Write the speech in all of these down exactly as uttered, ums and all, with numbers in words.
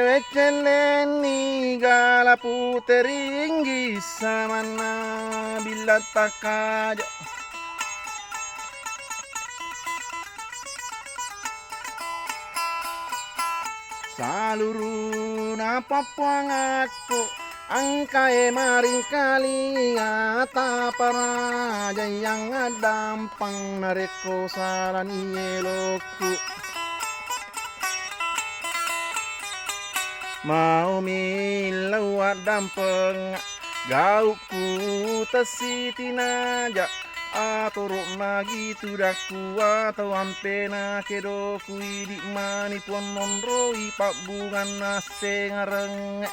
Weccellenni gala pute ringgis samanna billa takkajo. Saluruna pappuangakku engkae maringkalinga, taparajaiang addampeng narekko salani elokku. Mau millau addampeng gaukku tessitinaja, atoro magi tudakku atau ampena kedoku, idi mani puang nonroi pabbunganna sengareng.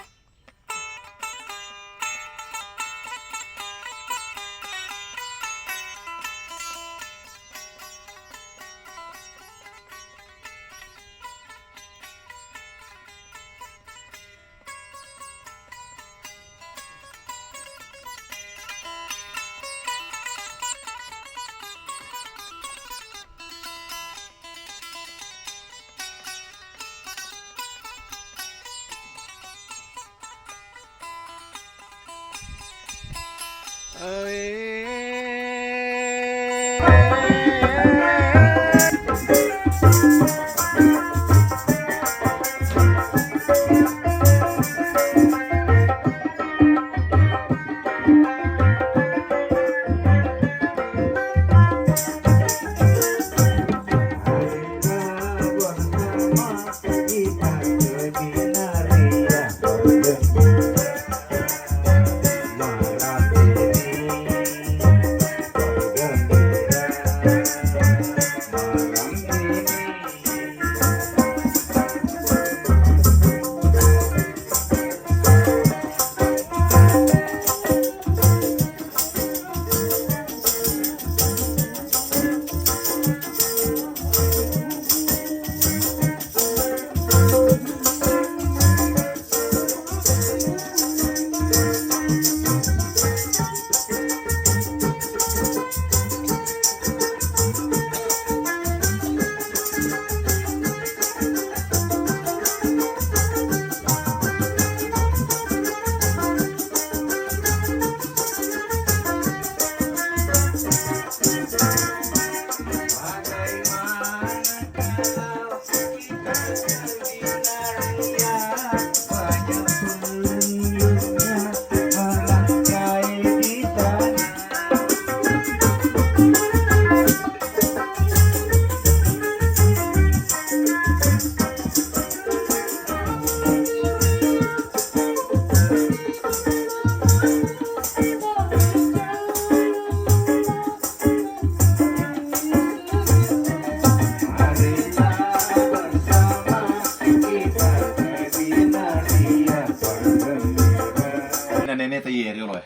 Ina nene te ye riolo e.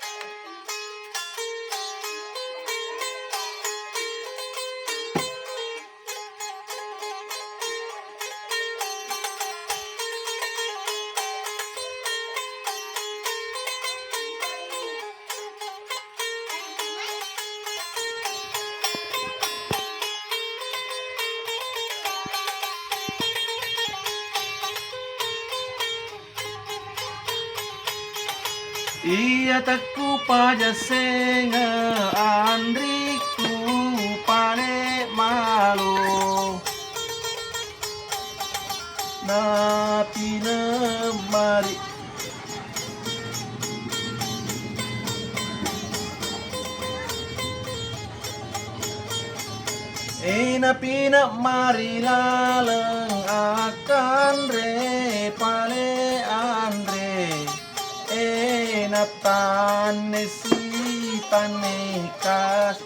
Iya tekku pajassenge anrikku pale malo. Napinemmari. E, napinemmari laleng akkanre pale anre. E, natanne sitanne kas.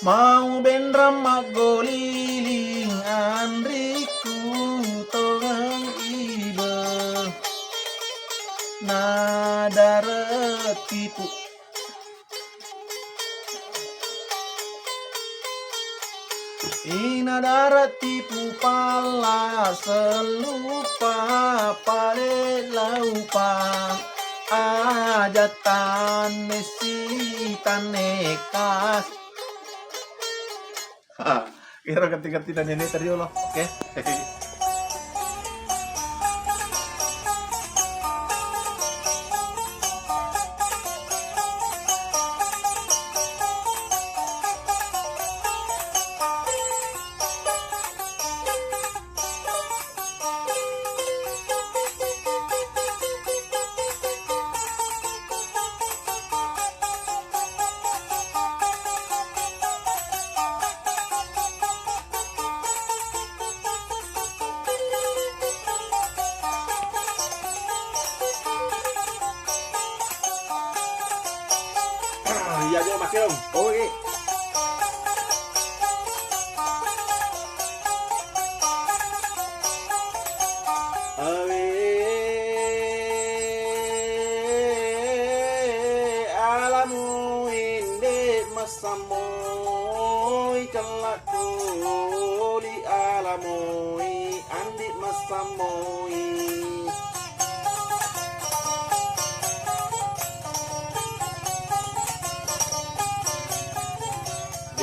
Mau benrang maggoliling anrikku tongeng ibe. Nadarek tipu. Ina darat tipu palla sellupa Pale laupa aja tanne si tanne kas. Ha, kira ganti-ganti dan nenek tadi Allah. Oke. Iya, Jo, Mas Yong. Oke. Awe, alamu inde massamoi kellakku di alamoi andi massamoi.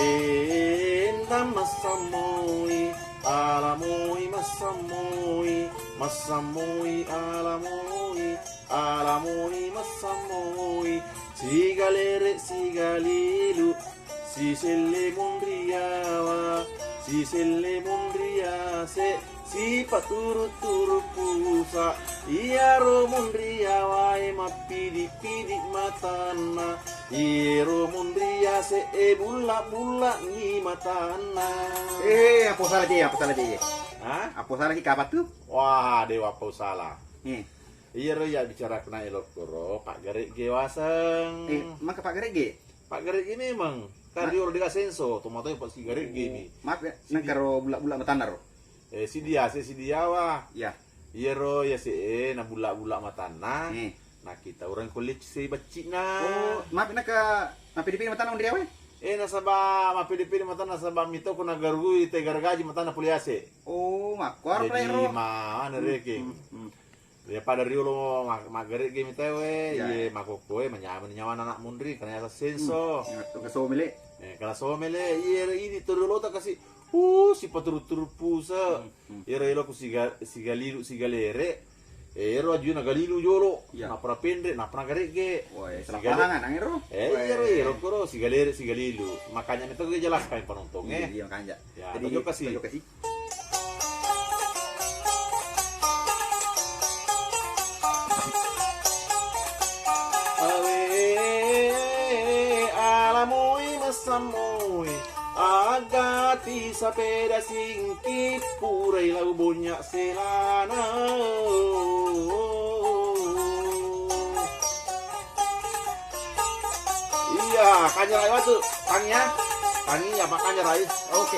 Denda massamoi, alamoi massamoi, massamoi alamoi, alamoi massamoi, sigalere sigalilu, siselle munriawa, siselle munriase, sipaturu-turu pusa, iyaro munriawae mappidi-pidi matanna, iyero munriase e bulla-bulla ni matanna. Eh, apa salah je, apa salah je? Hah? Apa salah je, kapattu? Wah, dewa apa salah? Eh. Iyaro iya bicaraku na elokkoro, paggaregge waseng. Eh, maka paggaregge? Paggaregge memang. Kan riolo dega senso, tomatoi pa sigaregge ni. Maaf ya, nengkaro bulla-bulla matanna ro. Eh, sidia se sidiawa. Ya. Iyaro ya se e na bulla-bulla matanna. Eh. Na kita orang kulit si beccina. Oh, maaf naka mapede-pede matanna unriawe? Eh, nasaba mapede-pede matanna nasaba mito ko nagarugui te garagaji matanna puliase. Oh, makkuaro. Jadi ma anu reke. Hmm, hmm. Iya pada riolo ma-, maggaregge mi tauwe, iya, iye makokkoe manyameng nyawana anak munri, karena yaseng senso. Hmm, iya, to ke somele. Eh, kala somele, iye ini to riolota kasi, uh, sipaturu-turu pusa. Hmm, hmm. Iyero elo ku siga-, sigalilu, sigalere. Eh, ero ajuna galilu jolo, iya, napara penre, napara garegge. Wah, eh, salah paham nang ero. Eh, iyero, iyero koro sigalere, sigalilu. Makanya mito gue jelaskan penonton, eh. Iya, iya, makanya. Ya, jadi, tojokka si. Tojokka si. Awe, alamoi massamoi, agati sapeda singki, purai lau bonyak selana. Iya, kanyarai watu. Tangi ya. Tangi ya, makanya rai. Oke.